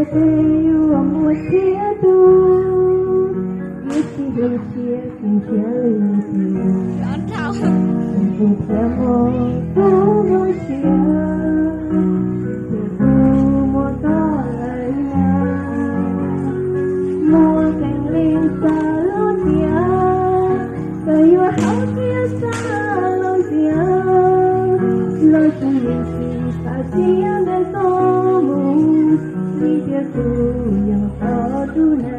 Peb yuav muaj txhiab tug, yuav tsis hlub txhiab tsis nrhiav lwm tus, tsis thiab muaj kub muaj siab, tsis kuv muaj koj lawm na. Muaj kev lees xav lub tias koj yuav haum tias xav los tias, los tsis yeej tsis xav tias ntawm koj mus, vim tias kuv yog koj tug na.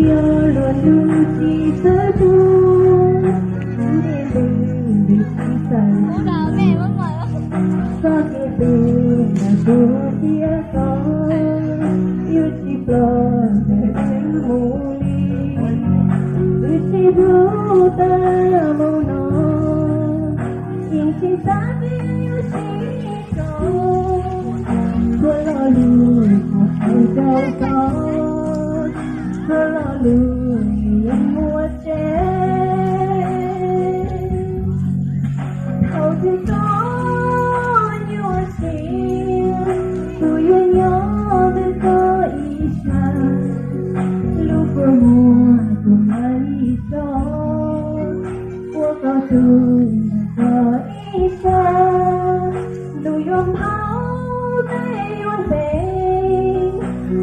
Yog luag lus tsis txawj tug, kuv niaj hnub nws tsis txawj, txoj kev twg mas kuv thiab koj yuav tsis ploj ntawm wb mus li. Wb sib hlub tag mus no, yeej tsis xav tias yuav sib tso. Txhua lo lus kuv hais rau koj, txhua lo lus yeej muaj tseeb. Thaum twg koj nyuaj siab, kuv yuav nyob ntawm koj ib sab. Lub kua muag kuv mam li tso, ua koj tug ntawm koj ib sab. Ntuj yuav npau, dej yuav ntev,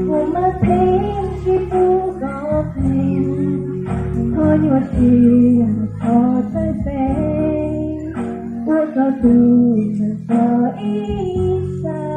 kuv mam pheej tsis pub koj pheej. Thov nyuaj siab thov txhawj xeeb, ua koj tug ntawm koj ib sab.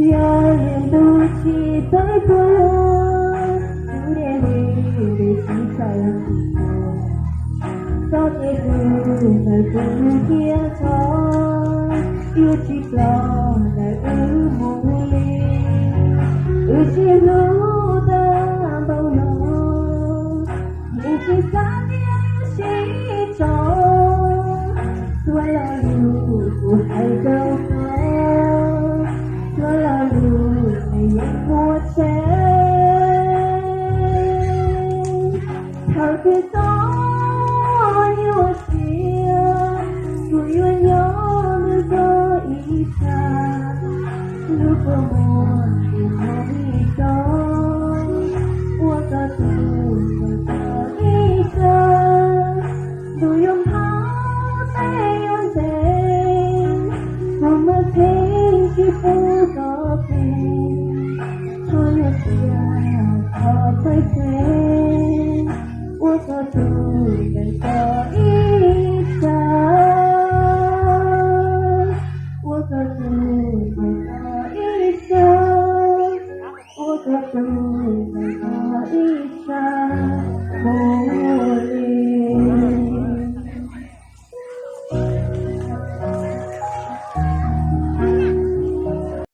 Yog niaj hnub tsis txawj tuag, kuv niaj hnub tsis txawj tuag, txoj kev hlub ntawm kuv thiab koj yuav tsis ploj ntawm wb mus li. Wb sib hlub tag npaum no, yeej tsis xav tias yuav sib tso. Txhua lo lus kuv hais rau koj, txhua lo lus nws yeej muaj tseeb. Thaum twg koj nyuaj siab, kuv yuav nyob ntawm koj ib sab. Lub kua muag kuv mam li tso, ua koj tug ntawm koj ib sab. Ntuj yuav npau, dej yuav ntev, kuv mam pheej tsis pub koj pheej. Thov nyuaj siab thov txhawj xeeb, ua koj tug ntawm koj ib sab. Ua koj tug ntawm koj ib sab, ua koj tug